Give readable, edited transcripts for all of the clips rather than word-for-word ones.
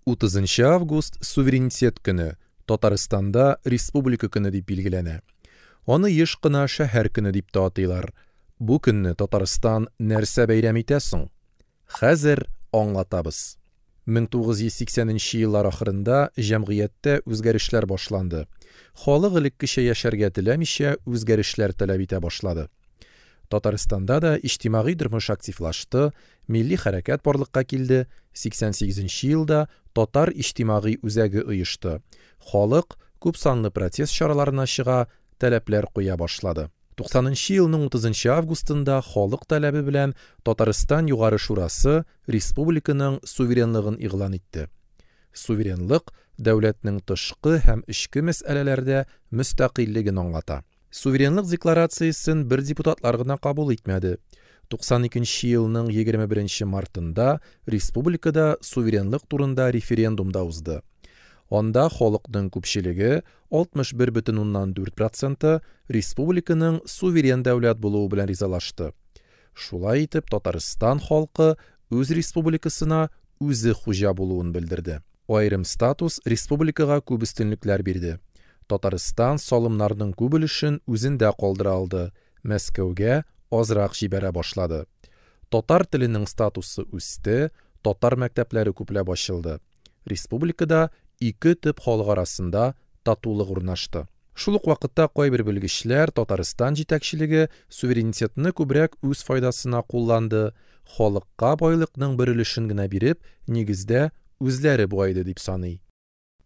30 август Суверенитет көне, Татарстанда Республика көне дип билгеләнә. Аны еш кына шәһәр көне дип тә атыйлар. Бу көнне Татарстан нәрсә бәйрәм итә соң? Хәзер аңлатабыз. 1980 нче еллар ахырында җәмгыятьтә үзгәрешләр башланды. Халык элеккечә яшәргә теләмичә, үзгәрешләр таләп итә башлады. Татарстанда да иҗтимагый тормыш активлашты, милли хәрәкәт барлыкка килде, 88 нче елда Татар иҗтимагый үзәге оешты. Халык күпсанлы протест чараларына чыга, таләпләр куя башлады. 90 нчы елның 30 нчы августында халык таләбе белән Татарстан Югары Шурасы республиканың суверенлыгын игълан итте. Суверенлык дәүләтнең тышкы һәм эчке мәсьәләләрдә мөстәкыйльлеген аңлата. Суверенлык декларациясен бер депутатлар гына кабул итмәде. 92 нче елның 21 нче мартында республикада суверенлык турында референдум да узды. Анда халыкның күпчелеге, 61,4 проценты, республиканың суверен дәүләт булуы белән ризалашты. Шулай итеп, Татарстан халкы үз республикасына үзе хуҗа булуын белдерде. Аерым статус республикага күп өстенлекләр бирде. Татарстан салымнарның күп өлешен үзендә калдыра алды, Мәскәүгә азрак җибәрә башлады. Татар теленең статусы үсте, татар мәктәпләре күпләп ачылды. Республикада ике төп халык арасында татулык урнашты. Шул ук вакытта кайбер белгечләр Татарстан җитәкчелеге суверенитетны күбрәк үз файдасына кулланды, халыкка байлыкның бер өлешен генә биреп, нигездә, үзләре баеды дип саный.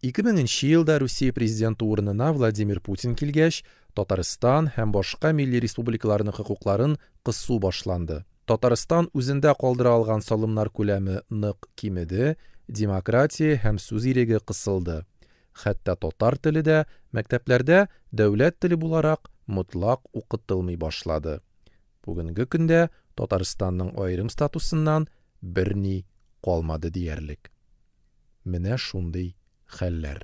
2000 нче елда Русия президенты урынына Владимир Путин килгәч, Татарстан һәм башка милли республикаларның хокукларын кысу башланды. Татарстан үзендә калдыра алган салымнар күләме нык кимеде, демократия һәм сүз иреге кысылды. Хәтта татар теле дә мәктәпләрдә дәүләт теле буларак мотлак укытылмый башлады. Бүгенге көндә Татарстанның аерым статусыннан берни калмады диярлек. Менә шундый хәлләр.